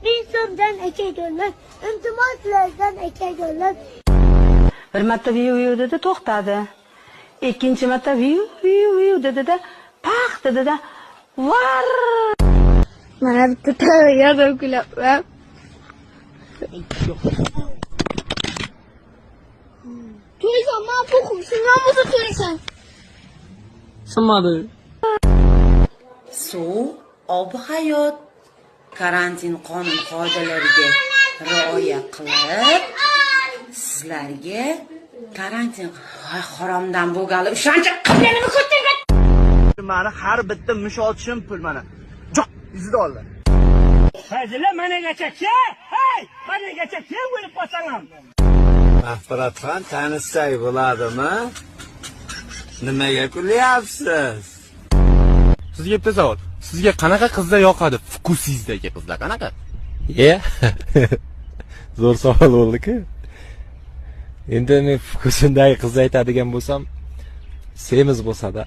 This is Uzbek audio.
1000 so'mdan aka dollar. Iltimos sizlardan, aka dollar. Bir marta viu viu dedi, to'xtadi. Ikkinchi marta viu viu viu dedida, pax dedida, var. Mana bitta taraga kulyapman. To'ysan, man po'xim, shundan bo'lsa to'ysan. Sinmadi. Suv ob hayot. Karantin qonun qoidalariga rioya qilib, sizlarga karantin. Voy, haromdan bo'lgali o'shancha qilganimni ko'tingga. Mani har bitta mush otishim pul mana. Jo'q, 100 dollar. Fazila, managacha ke, hey, managacha ke, o'lib qolsang ham. Mag'firatxon, tanishsak bo'ladimi? Nimaga kulyapsiz? Sizga bitta savol. Sizga qanaqa qizlar yoqadi? Вкус ingizdagi qizlar qanaqa? Ye. Zo'r savol bo'ldi-ku. Endi men вкус imdagi qizni aytadigan bo'lsam, semiz bo'lsa-da.